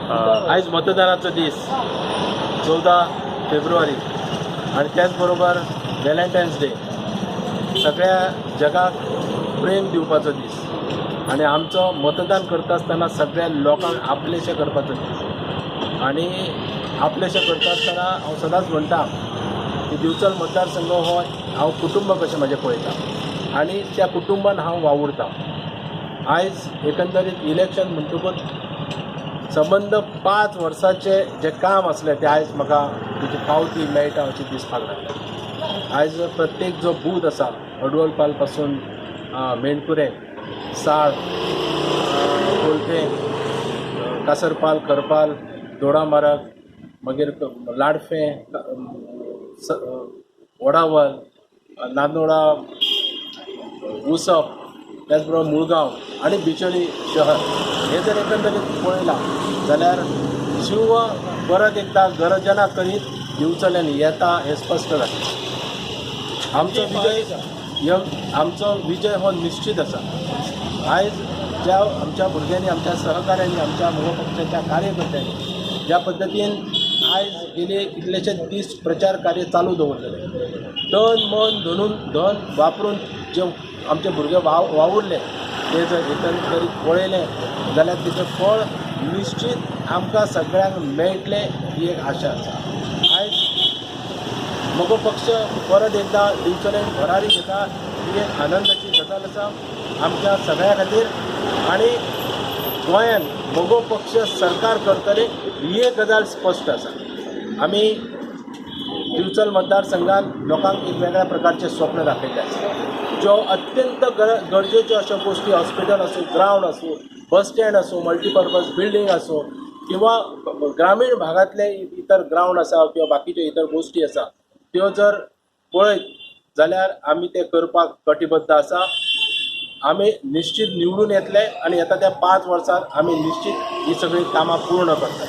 आयज मतदानाचो दीस 14 फेब्रुवारी आणि त्याचबरोबर व्हॅलेंटायन्स डे, सगळ्या जगाक प्रेम दिवपाचो दीस आणि आमचो मतदान करता आसतना सगळ्या लोकांक आपलेशे करपाचो दीस. आणि आपलेशे करता आसतना हांव सदांच म्हणटा की दिवचल मतदारसंघ हो हांव कुटुंब कशें म्हाजें पळयता आनी त्या कुटुंबान हांव वावुरता. आयज एकंदरीत इलेक्शन म्हणटकूच संबंद 5 वर्साचे जे काम आसलें तें आयज म्हाका तेजी पावती मेळटा अशें दिसपाक लागलें. आयज प्रत्येक जो बूथ आसा, अडवलपाल पासून मेणकुरें, साळ, कोलपें, कासरपाल, करपाल, दोडामार्ग, मागीर लाडफें, वडावल, नांदोडा, उसप, त्याच बरोबर मुळगांव आनी बिचोली शहर हे जर एकंदरीत पळयलां जाल्यार शिंव परत एकदां गर्जना करीत दिवचल्यान येता हें स्पश्ट जाता. आमचो विजय हो निश्चित आसा. आयज ज्या आमच्या भुरग्यांनी, आमच्या सहकाऱ्यांनी, आमच्या मगो पक्षाच्या कार्यकर्त्यांनी ज्या पद्दतीन आयज गेले कितलेशे दीस प्रचार कार्य चालू दवरलेलें, तन मन धनून धन वापरून जे आमचे भुरगे वावुरले ते जर एकंदरीत पळयलें जाल्यार तेचें फळ निश्चित आमकां सगळ्यांक मेळटलें ही एक आशा आसा. आयज मगो पक्ष परत एकदां दिवचले भरारी घेता ही एक आनंदाची गजाल आसा आमच्या सगळ्या खातीर आनी गोंयान मगो पक्ष सरकार करतले ही एक गजाल स्पश्ट आसा. आमी दिवचल मतदारसंघात लोकांक एक वेगळ्या प्रकारचें स्वप्न दाखयल्लें आसा. ज्यो अत्यंत गरजेच्यो अश्यो गोश्टी, हॉस्पिटल आसूं, ग्रावंड आसूं, बस स्टँड आसूं, मल्टीपर्पज बिल्डींग आसूं किंवा ग्रामीण भागांतले इतर ग्रावंड आसा किंवा बाकीच्यो इतर गोश्टी आसा, त्यो जर पळयत जाल्यार आमी ते करपाक कटिबद्ध आसा. आमी निश्चित निवडून येतले आनी येता त्या 5 वर्सात आमी निश्चित ही सगळीं कामां पूर्ण करतले.